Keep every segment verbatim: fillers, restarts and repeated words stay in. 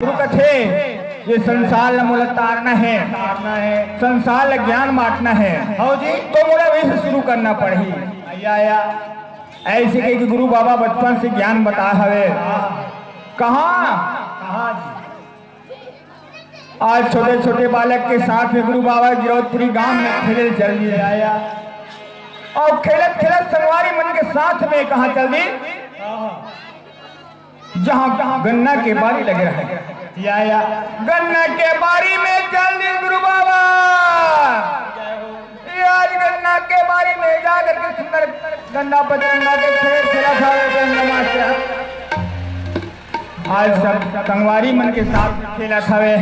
गुरु कथे, ये संसार ल मोला तारना हे, तारना हे। संसार ल ज्ञान बांटना हे। हव जी। तो मोला वहीं से शुरू करना पड़ही। आया, आया। ऐसे कहिके गुरु बाबा बचपन से ज्ञान बताए हवे। हाँ। कहाँ? कहाँ जी? आज छोटे-छोटे बालक के साथ में गुरु बाबा गिरौदपुरी गांव में खेले चल दिए। आया। अउ खेलत-खेलत संगवारी मन के साथ में कहाँ चल दी? हाँ। जहाँ गन्ना के बारी लगे रहे। या, या। गन्ना के बारी में चल दी गुरु बाबा। ये आज गन्ना के बारी में जा करके सुंदर गन्ना पचरंगा के खेल खेलत हवे गन्ना मास्टर। आज सब संगवारी मन के साथ खेलत हवे।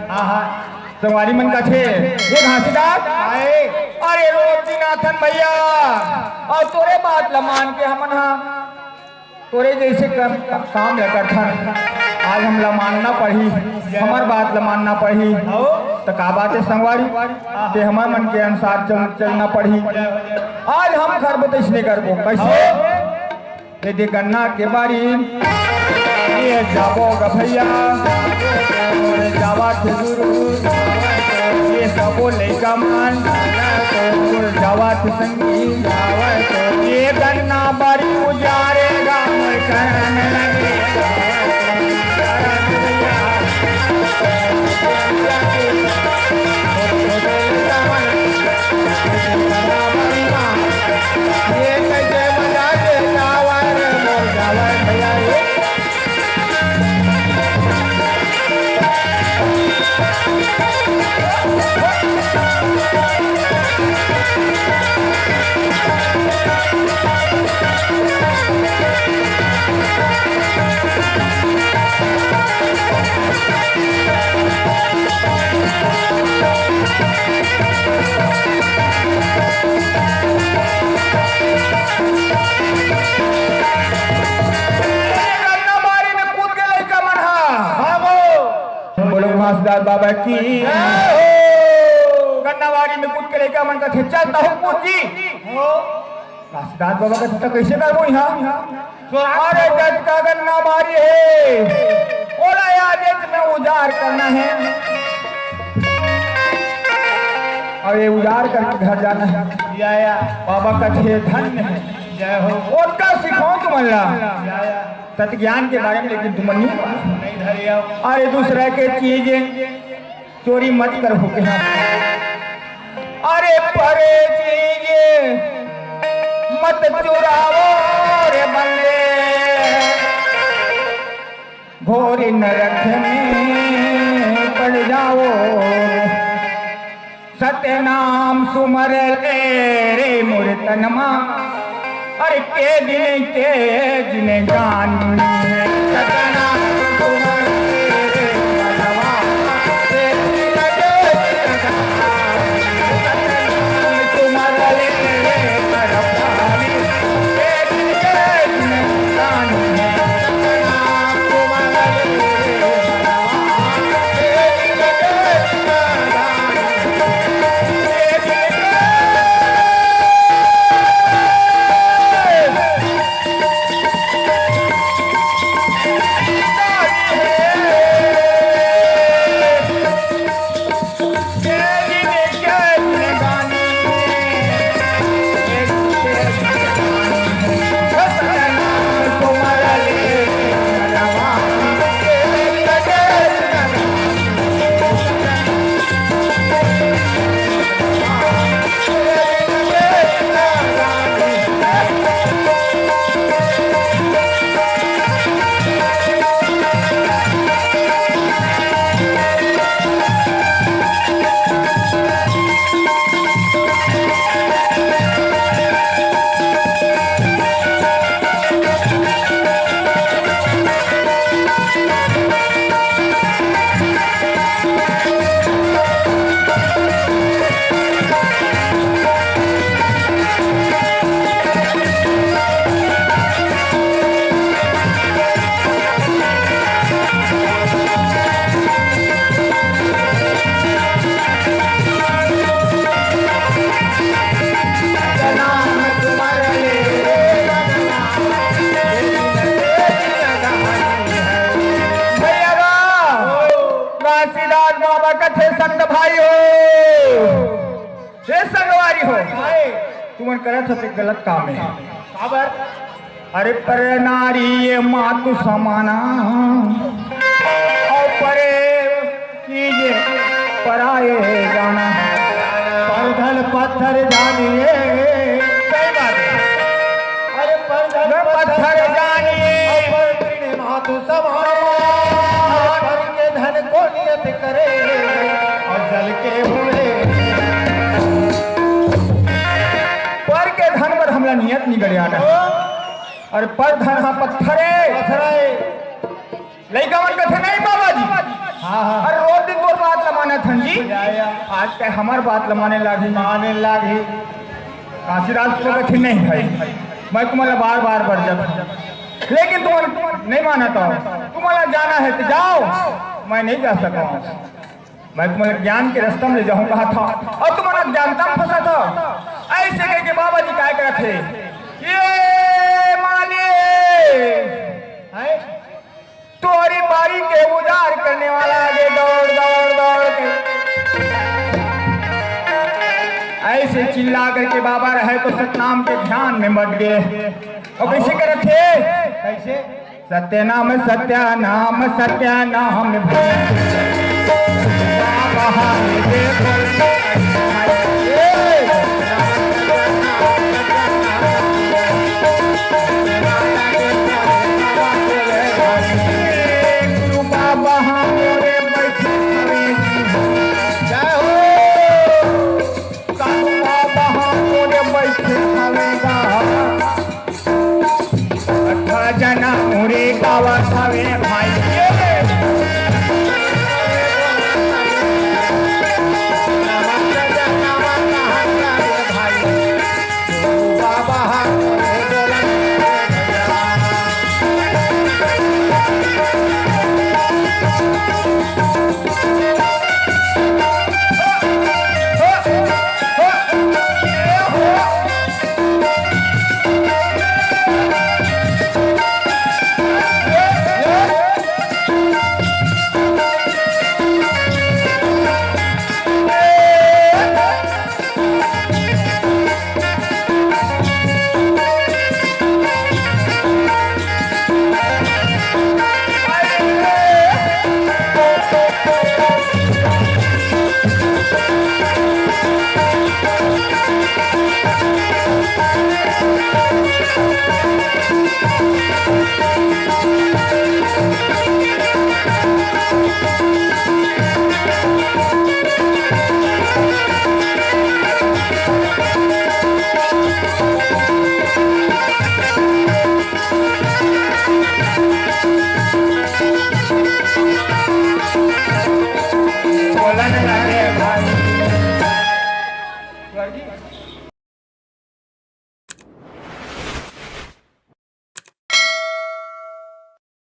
आहा। संगवारी मन कथे, "ए घासीदास, आए। अरे रोज दिन आथन भैया, अउ तोरे बात ल मान के हमन हा तोरे जइसे कर, काम ल करथन। आज हमला मानना पड़ही, हमर बात ल मानना पड़ही।" त का बात हे संगवारी, ते हमर मन के अनुसार चल, चलना पड़ही। आज हम करबो त अइसने करबो। कइसे? ये दे गन्ना के बारी, ये जाबो ग भैया, मोर जावा के गुरु, ये सबो लइका मन, मोर जावा के संगी, ये गन्ना बारी उजारे गा, मोर करन लगे। गन्ना बारी में कूद के लइका मन हा। हाँ, वो। बोलो घासीदास बाबा की। जय हो। गन्ना बारी में कूद के लइका मन कथे, "चल, तहूँ कूद जी।" हो। घासीदास बाबा कथे, "त कइसे करबो इहाँ?" अरे, जतका गन्ना बारी हे, ओला आजेच में उजार करना हे। अउ ये उजार करके घर जाना हे। या, या। बाबा कथे, "धन्य हे।" जय हो। ओतका सिखाओ तुमन ला। या, या। तत्व ज्ञान के बारे में, लेकिन तुमन नहीं। नहीं धरे हो। अरे, दूसरा के चीज चोरी मत करहू कहा। अरे, परे चीज मत चुरावो रे बंदे, घोर नरक में पड़ जाओ। सतनाम सुमर ले रे मोर तनमा, अरे के दिन के दिन जान। सतनाम सुमर ले रे तनमा, के दिन के दिन जान। सतनाम सुमर ले रे मरपाली, के दिन के दिन जान। काशीदास बाबा कथे, संत भाई हो, हे संगवारी हो, तुमन करत हो ते गलत काम हे। काबर? अरे, पर नारी ये मातु समाना, अउ परे कीजे पराए जाना। परधन पत्थर जानिए। सही बात हे। अरे, परधन मैं पत्थर पत्थर जानिए। अउ पर तृण मातु समान। अरे, पर के धन को नियत करे, अउ जल के हुए। पर के धन बर हमला नियत नइ गड़ियाना। अरे, पर धन हा पत्थर हे। पत्थर हे। लइका मन कथे, "नहीं बाबा जी।" हाँ, हाँ। अरे, रोज दिन तोर बात ल मानत हन जी। या, या। आज ते हमर बात ल माने लागही। माने लागही। काशीदास तो कथे, "नहीं भाई, मैं तुमन ला बार-बार बरजत हंव, लेकिन तुमन नहीं मानत हो। तुमन ला जाना हे त जाओ, मैं नहीं जा सकंव। मैं तुमन ला ज्ञान के रस्ता में ले जाहूं कहत हंव, अउ तुमन ला अज्ञानता में फंसात हो।" अइसे कहिके बाबा जी काय करत हे, "ये माली, हैं? तोरी बारी के उजाड़ करने वाला आगे दौड़, दौड़, दौड़ के।" अइसे चिल्ला करके बाबा रहे तो सतनाम के ध्यान में मत गे। अउ कइसे करत हे? कइसे? सत्य नाम, सत्य नाम, सत्य नाम। बाबा हाय देखो। गुरु बाबा हमरे बैठे हवे। जय हो। साधु बाबा हमरे बैठे हवे गा। अठरा जना मुरी गावत हवे भाई। बोलन लगे भाई। स्वर्गीय